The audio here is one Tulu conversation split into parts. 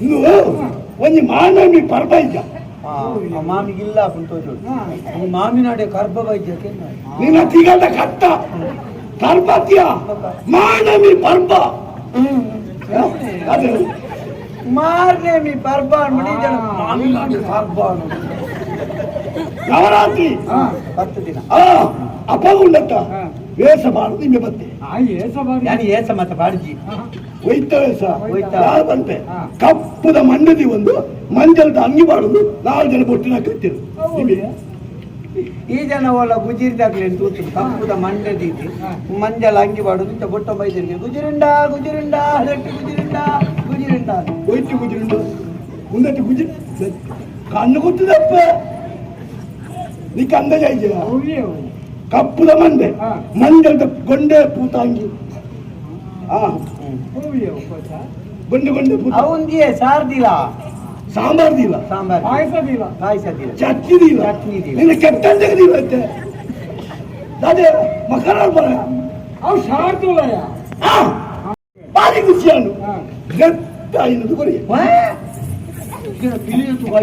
ಇಂದು ಒಂಜಿ ಮಾನವಿ ಪರ್ಬ ಇಜ್ಜ. ಮಾಮಿಗಿಲ್ಲ ಪುಂಟೋಜು. ಮಾಮಿನಾಡೆ ಕರ್ಬ ಬೈದ್ಯಕ್ಕೆ. ನಿನ್ನ ತಿಗದ ಕಟ್ಟ ಕರ್ಬತ್ಯ ಮಾನವಿ ಪರ್ಬ ಅದೇ. ಮಾರ್ನೇಮಿ ಪರ್ಬ ಅನ್ಬಿಡಿ ಜನ ಮಾಮಿನಾಡೆ ಕರ್ಬ ಅನ್ನು. ನವರಾತ್ರಿ. 10 ದಿನ. ಆ ಅಪಗುಂಡತ್ತ ವೇಷ ಮಾಡುದು ನಿಮಗೆ ಬತ್ತೆ. ನಾನು ಏಸ ಮತ ಬಾಡ್ಜಿ. ಒಯ್ತ ವೇಷ. ಒಯ್ತ. ಯಾರು ಬಂತೆ ಕಪ್ಪುದ ಮಂಡದಿ ಒಂದು ಮಂಜಲ್ದ ಅಂಗಿ ಮಾಡುದು, ನಾಲ್ಕು ಜನ ಬೊಟ್ಟಿನ ಕಟ್ಟಿರು ನಿಮಗೆ. ಈ ಜನ ಒಳ್ಳ ಗುಜಿರಿದಾಗ್ಲಿ ತೂತು ಕಪ್ಪುದ ಮಂಡೆ ದೀತಿ ಮಂಜಲ ಅಂಗಿ ಬಾಡುದು ಇಂಚ ಬೊಟ್ಟ ಬೈದಿರಿಗೆ ಗುಜಿರಿಂಡ ಗುಜಿರಿಂಡ ಅದಕ್ಕೆ ಗುಜಿರಿಂಡ ಗುಜಿರಿಂಡ. ಒಯ್ತು ಗುಜಿರುಂಡು ಉಂದಟ್ಟು ಗುಜಿ ಕಣ್ಣು ಗುತ್ತದಪ್ಪ ನೀ ಕಂದ ಜೈಜ ಕಪ್ಪುದ ಮಂಡೆ ಮಂಜಲ್ದ ಗೊಂಡೆ ಪೂತಾಂಗಿ ಆ ಗೊಂಡೆ ಗೊಂಡೆ ಪೂತ. ಅವಂದಿಯೇ ಸಾರ್ದಿಲ್ಲ. ಸಾಂಬಾರ್ ದಿಲ್ಲ. ಸಾಂಬಾರ್ ಕಾಯಿಸದಿಲ್ಲ. ಚಟ್ನಿ ದಿಲ್ಲ. ಚಟ್ನಿ ದಿಲ್ಲ. ನಿನ್ನ ಕೆಟ್ಟಂತೆ ದಿಲ್ಲ ಅತ್ತೆ ಅದೇ ಮಕರ ಬರ. ಆ ಬಾರಿ ಖುಷಿಯಾನು ಗಟ್ಟ ಐನದು ಕೊಡಿ.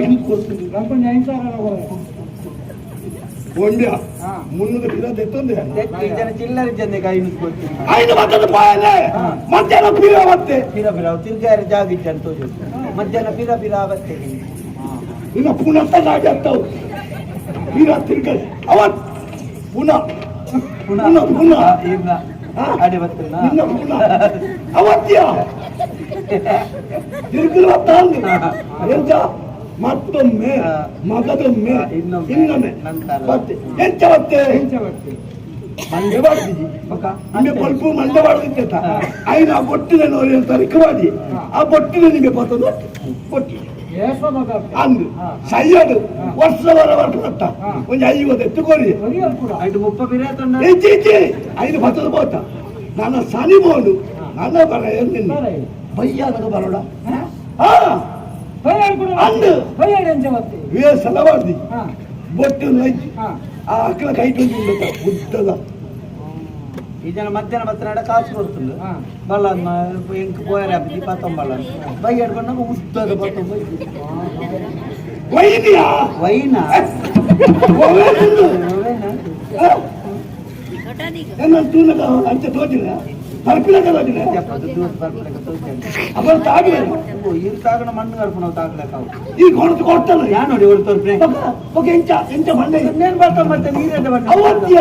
ಐದು ಕೊಡ್ತೀನಿ. ಒಂಡ್ಯ ಮುನ್ನೂರು ಕಿಲೋ ತೆತ್ತೊಂದೆ. ಈ ಜನ ಚಿಲ್ಲರೆ ಜನಕ್ಕೆ ಐದು ಕೊಡ್ತೀನಿ. ಐದು ಮತ್ತದ ಪಾಯನೆ ಮಧ್ಯಾಹ್ನ ಪೀರ ಮತ್ತೆ. ಪಿರ ಪಿರ ತಿರ್ಗಾರ ಜಾಗ ಇಜ್ಜ ಅಂತ ತೋಜು ಮಧ್ಯಾಹ್ನ ಪಿರ ಪಿರ ಬತ್ತೆ. ನಿನ್ನ ಪುನಃ ನಾಗೆ ಆಗ್ತಾವು ಪೀರ ತಿರ್ಗ ಅವತ್ ಪುನಃ ಪುನಃ ಪುನಃ. ಇಲ್ಲ ಅಡೆ ಬರ್ತೇನ. ನಿನ್ನ ಪುನಃ ಅವತ್ಯ ತಿರ್ಗಲು ಅಂದು ಎಂತ ಮತ್ತೊಮ್ಮೆ ಮಗದೊಮ್ಮೆ. ಇನ್ನೊಮ್ಮೆ. ಇನ್ನೊಮ್ಮೆ. ನಂತರ. ಮತ್ತೆ ಎಂಚ ಮತ್ತೆ ಮಂಡೆ ಬಾಡ್ದಿಜಿ ನಿಮಗೆ ಪಲ್ಪು ಮಂಡೆ ಬಾಡ್ದಿತ್ತ ಐನ ಆ ಬೊಟ್ಟಿನ ನೋಡಿ ಅಂತ ಮಾಡಿ ಆ ಬೊಟ್ಟಿನ ನಿಮಗೆ ಬರ್ತದ ಬೊಟ್ಟಿ ಅಂದು ಸಯ್ಯಡು ವರ್ಷ ವರ ವರ್ಷ ಒಂಜಿ 50 ಎತ್ತುಕೊರಿ. ಐದು ಮುಪ್ಪ ಪಿರ ತೊಂಡ. ಇಜ್ಜಿ ಇಜ್ಜಿ ಐದು ಬತ್ತದ ಬೋತ ನನ್ನ ಸನಿ ಬೋಂಡು ನನ್ನ ಬರ ನಿನ್ನ ಬಯ್ಯಾನಗ ಬರೋಣ ಹಾ ಅಂದು ವೇಸಲ ಮಾಡ್ದಿ ಬೊಟ್ಟು ನಜ್ಜಿ ಆ ಅಕ್ಕಲ ಕೈ ತುಂಡು ಉದ್ದದ. ಈ ಜನ ಮಧ್ಯಾಹ್ನ ಬತ್ತನಾಡ ಕಾಸು ಕೊಡ್ತುಂಡು ಬಲ್ಲ ಎಂಕ್ ಪೋಯರ ಆಪುಜಿ ಪತ್ತೊಂಬಲ್ಲ ಬೈ ಎಡ್ಕೊಂಡಾಗ ಉದ್ದದ ಪತ್ತೊಂಬ. ವೈದ್ಯಾ. ವೈನ. ಒಳ್ಳೆದುಂಡು. ವೈನ. ನನ್ನ ತೂನಗ ಅಂಚ ತೋಜಿಲ್ಲ ತಲುಪಿನ ತೋಜಿಲ್ಲ. ಅವನು ತಾಗಿಲ್ಲ. ಇರು ತಾಗಣ ಮಣ್ಣು ಕರ್ಕೊಂಡು ತಾಗ್ಲಕ್ಕ ಅವು. ಈ ಕೊಡ್ತು ಕೊಡ್ತಲ್ಲ. ಯಾ ನೋಡಿ ಒಳ್ಳೆ ತೋರ್ಪೆ. ಓಕೆ ಎಂಚ ಎಂಚ ಬಂಡೆ. నేను ಬರ್ತಾ ಮತ್ತೆ ನೀರೆಂತ ಬಣ್ಣ. ಅವತ್ಯ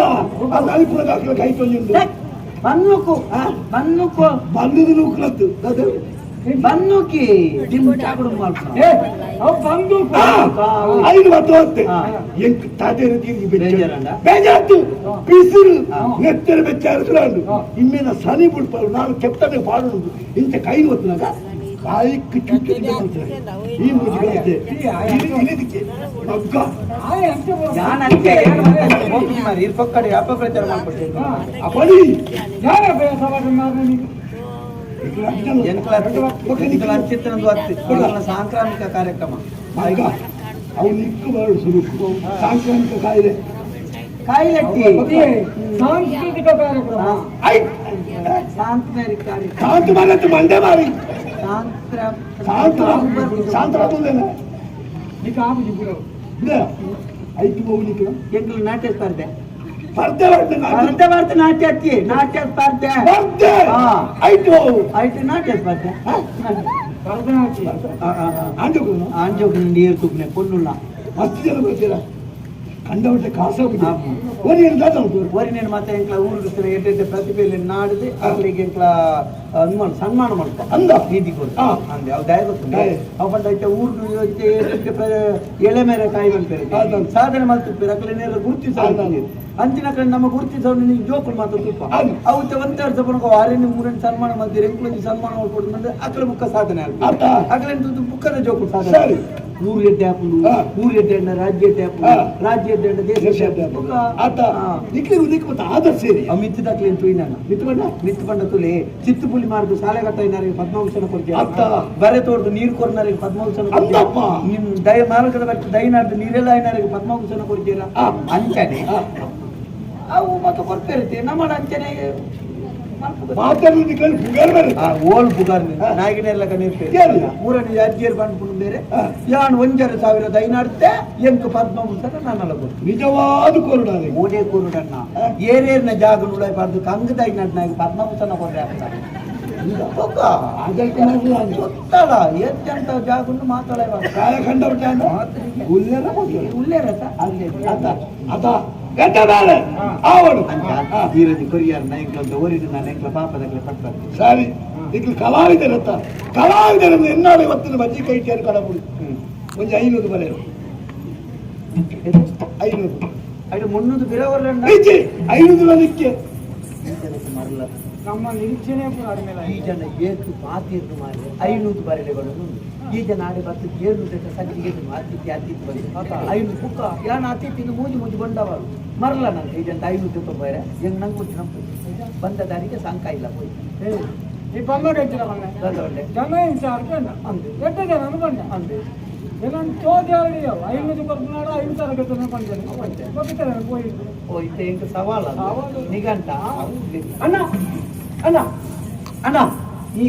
ಆ ನಲಿಪುರ ಅಕ್ಕಲ ಕೈ ತೊಂಜುಂಡು. ಬನ್ನುಕು ಬನ್ನುಕು. ಬಂದದು ನೂಕ್ಲತ್ತು ಅದು. ಬನ್ನುಕಿ ದಿಂಚಾಗುಡು ಮಾಡ್ಕೊಂಡು. ಐದು ಬತ್ತು ಹೊತ್ತೆ ಎಂಕ್ ತಾತೇರು ತೀರ್ಗಿ ಬೇಜಾರಂಡ? ಬೇಜಾರ್ತು ಪಿಸಿರು ನೆತ್ತೆರ ಬೆಚ್ಚಾರು ಸುರಾಂಡು ಇಮ್ಮೇನ ಸನಿ ಬುಡ್ಪಾರು ನಾನು ಕೆತ್ತನೆ ಪಾಡುದು ಇಂಚ ಕೈ ಒತ್ತುನಾಗ ಕಾಯಿಕ್ ಚುಚ್ಚು ಈ ಮುಜಿಗೆ ಇಳಿದಿಕ್ಕೆ ಮಗ್ಗ. ಯಾನ್ ಅಂಚೆ ಹೋಗಿ ಮಾರಿ ಇರ್ ಪಕ್ಕಡೆ ಅಪಪ್ರಚಾರ ಮಾಡ್ಕೊಡ್ತೀನಿ. ಅಪಡಿ. ಎಂಕ್ಲ ಅತ್ತಿ ಸಾಂಕ್ರಾಮಿಕ ಕಾರ್ಯಕ್ರಮ. ಮಗ್ಗ ಅವು ನಿಕ್ಕು ಬರಡು ಸುರುಕು ಸಾಂಕ್ರಾಮಿಕ ಕಾಯಿಲೆ. ಕಾಯಿಲೆ. ಸಾಂಸ್ಕೃತಿಕ ಕಾರ್ಯಕ್ರಮ. ಐತ್ ಸಾಂತ್ವನಿಕ ಕಾರ್ಯಕ್ರಮ. ಶಾಂತ ಮಾರತ್ತು ಮಂಡೆ ಮಾರಿ. ಸಾಂತ್ರ. ಶಾಂತ ಶಾಂತ ತುಂದೇನೆ. నీకు ఆపు ఇప్పుడు. ಇಲ್ಲ ಐತು ಹೋಗ್ಲಿಕ್ಕೆ. ಎಂಕ್ಲು ನಾಟ್ಯ ಸ್ಪರ್ಧೆ. ಪರ್ದೆ ಬರ್ತದೆ. ಸ್ಪರ್ಧೆ ಬರ್ತೆ ನಾಟ್ಯ ಅತ್ತಿ ನಾಟ್ಯ ಸ್ಪರ್ಧೆ. ಪರ್ದೆ. ಐತು ಹೋಗು. ಆಯ್ತು ನಾಟ್ಯ ಸ್ಪರ್ಧೆ. భరతనాట్యం. ಆಂಟು. ಆಂಜೋಗ್ ನೀರು ತುಗ್ನೆ ಪೊನ್ನುಲ್ಲ. ಮಸ್ತ್ ಜನ ಬರ್ತೀರ ಕಂಡವಟ್ಟೆ ಕಾಸ ಒಂದು ಏನು ದಾದ ಉಂಟು. ಒರಿನೇನು ಮತ್ತೆ ಎಂಕ್ಲ ಊರು ಎಡ್ಡೆ ಪ್ರತಿಭೆಯಲ್ಲಿ ನಾಡಿದೆ ಅಕ್ಲಿಗೆ ಎಂಕ್ಲ ಅನ್ಮಾನ ಸನ್ಮಾನ ಮಾಡ್ತ. ಅಂದ. ನಿಧಿ ಕೊಡ್ತ. ಅಂದೆ ಅವು ದಯ ಗೊತ್ತುಂಡು. ದಯ. ಅವು ಪಂಡ ಐತೆ ಊರು ಎಡ್ಡೆ ಎಳೆ ಮೇರೆ ಕಾಯಿ ಬಂದ್ಪೇರೆ ಸಾಧನೆ ಮಾಡ್ತಿರ್ತಾರೆ ಅಕ್ಲೆ ನೇರ ಗುರುತಿಸ ಅಂಚಿನ ಕಡೆ ನಮ್ಮ ಗುರುತಿಸೋನು ನೀವು ಜೋಕುಲು ಮಾತ್ರ ತುಪ್ಪ. ಅವು ಒಂದೇ ವರ್ಷ ಪನಕ ಆರೇನು ಮೂರನೇ ಸನ್ಮಾನ ಮಾಡ್ತೀರಿ ಎಂಕ್ಲೊಂಜಿ ಸನ್ಮಾನ ಮಾಡ್ಕೊಡು ಅಕ್ಲೆ ಬುಕ್ಕ ಸಾಧನೆ ಅರ್ಥ. ಅಕ್ಲೆ ಬುಕ್ಕದ ಜೋಕುಲು ಸಾಧನೆ. ಊರು ಎಡ್ಡೆ ಆಪುಂಡು. ಊರು ಎಡ್ಡೆ ಅಣ್ಣ ರಾಜ್ಯ ಎಡ್ಡೆ ಆಪುಂಡು. ರಾಜ್ಯ ಎಡ್ಡೆ ಅಣ್ಣ ದೇಶ ದೇಶ ಎಡ್ಡೆ ಆಪುಂಡು. ಆತ ನಿಕ್ಲಿ ಉದಿಕ್ ಮತ್ತೆ ಆದರ್ಶ ಸೇರಿ. ಅವ್ ಮಿತ್ತದಾಕ್ಲೇನು ತುಯ್ನಾನ. ನಿತ್ಕೊಂಡ. ಮಿತ್ತು ಪಂಡ ತುಲೆ ಚಿತ್ತು ಪುಲಿ ಮಾರ್ದು ಸಾಲೆ ಕಟ್ಟ ಪದ್ಮಭೂಷಣ ಕೊಡ್ತೀಯ. ಅತ್ತ. ಬರೆ ತೋರ್ದು ನೀರು ಕೊರ್ನರಿಗೆ ಪದ್ಮಭೂಷಣ ಕೊಡ್ತೀಯ. ಅಂದಪ್ಪ. ನಿಮ್ ದಯ ಮಾರ್ಗದ ಬಟ್ಟು ದೈನಾರ್ದು ನೀರೆಲ್ಲ ಐನಾರಿಗೆ ಪದ್ಮಭೂಷಣ ಕೊಡ್ತೀರ. ಅಂಚನೆ ಅವು ಮತ್ತೆ ಕೊಡ್ತಿರ್ತೀವಿ ನಮ್ಮ ಅಂಚನೆ. ಮಲ್ಪುಗ. ಮಾತಾಡುದು ನಿಕಲ್ ಪುಗರ್ ಬೇರೆ. ಆ ಓಲ್ ಪುಗಾರ್ ನಾಯಿಗನೆಲ್ಲ ಕಣಿರ್ಪೆ. ಏನ್? ಮೂರನೇ ಅಜ್ಜಿಯರ್ ಪನ್ಪುಂಡು ಬೇರೆ. ಯಾನ್ 1500 ಐನಾಡ್ತೆ ಎಂಕ್ ಪದ್ಮಭೂಷಣ ನಾನಲ್ಲ ಕೊಟ್ಟು. ನಿಜವಾದ ಕೊರುಡಾರೆ. ಓಡೆ ಕೊರುಡಣ್ಣ, ಏರೇರ್ನ ಜಾಗ ನುಡಾಯಿ ಪಾಡ್ದು ಕಂಗದ ಐನಾಡ್ ನಾಯಿಗೆ ಪದ್ಮಭೂಷಣ ಕೊರ್ರೆ ಆಗ್ತದೆ. ಬೊಕ್ಕ ಗೊತ್ತಲ್ಲ ಎಂತೆಂತ ಜಾಗನ್ನು ಮಾತಾಡ. ಕಾಯ ಖಂಡ ಬಿಟ್ಟ ಉಲ್ಲೇರ ಹೋಗಿ. ಉಲ್ಲೇರ ಅಲ್ಲೇ. ಅತ ಅತ ಗಂಟ ಬೇರೆ ಆವಡು. ಅಂಚ ಈರದಿ ಕೊರಿಯಾರ ನೈಕ್ಲಂತ ಓರಿದ ನಾನು ಎಂಕ್ಲ ಪಾಪದಕ್ಲೆ ಪಟ್ಬಾರ್ದು. ಸರಿ, ಈಗ ಕಲಾವಿದರತ್ತ ಕಲಾವಿದರನ್ನು ಎನ್ನಾಡು ಇವತ್ತಿನ ಬಜ್ಜಿ ಕೈ ಚೇರು ಕಡಬುಡಿ. ಒಂಜಿ 500 ಬರೆಯರು, 500. ಅಡು 300 ಬಿರವರ್ರಣ್ಣ. ಇಜ್ಜಿ, 500 ಬಲಿಕ್ಕೆ. ಮರಲ. ನಮ್ಮ ನಿರೀಕ್ಷೆನೇ ಪೂರ ಅಡಿಮೇಲೆ. ಈ ಜನ ಏತು ಪಾತಿರ್ದು ಮಾರೆ 500 ಬರಲೆಗಳು. ಈ ಜನ ಆಡೆ ಬತ್ತು 700 ಸಜ್ಜಿಗೆ ಅತಿಥಿ ಅತಿಥಿ ಬಂದು 500 ಬುಕ್ಕ ಯಾನ್ ಅತಿಥಿ ಮೂಜಿ ಮೂಜಿ ಬಂದವರು ಮರಲ. ನಂಗೆ ಈ ಜನ 500 ತೊಂಬೈರೆ ಹೆಂಗ್ ನಂಗೆ ಕೊಟ್ಟು ನಂಗೆ ಬಂದ ದಾರಿಗೆ ಸಂಕ ಇಲ್ಲ ಹೋಯ್. ಈ ಬಂದಾಗ ಹೆಚ್ಚಿನ ಬಂದೆ. ಬಂದವಳ್ಳೆ. ಜನ ಹಿಂಸೆ ಆಡ್ಕೊಂಡ. ಅಂದು. ಎಟ್ಟು ಜನ ಬಂದೆ. ಅಂದು. ನಾನು ತೋದ್ಯಾಡಿ 500 ಕೊಡ್ನಾಡ 5,000 ಕಟ್ಟನ್ನು ಬಂದೆ. ಹೋಗ್ತಾರೆ ಹೋಗಿದ್ದು. ಓ ಇತ್ತ ಎಂಕ ಸವಾಲ. ಸವಾಲು. ನಿಘಂಟ. ಅಣ್ಣ, ಅಣ್ಣ. ಅಣ್ಣ, ಈ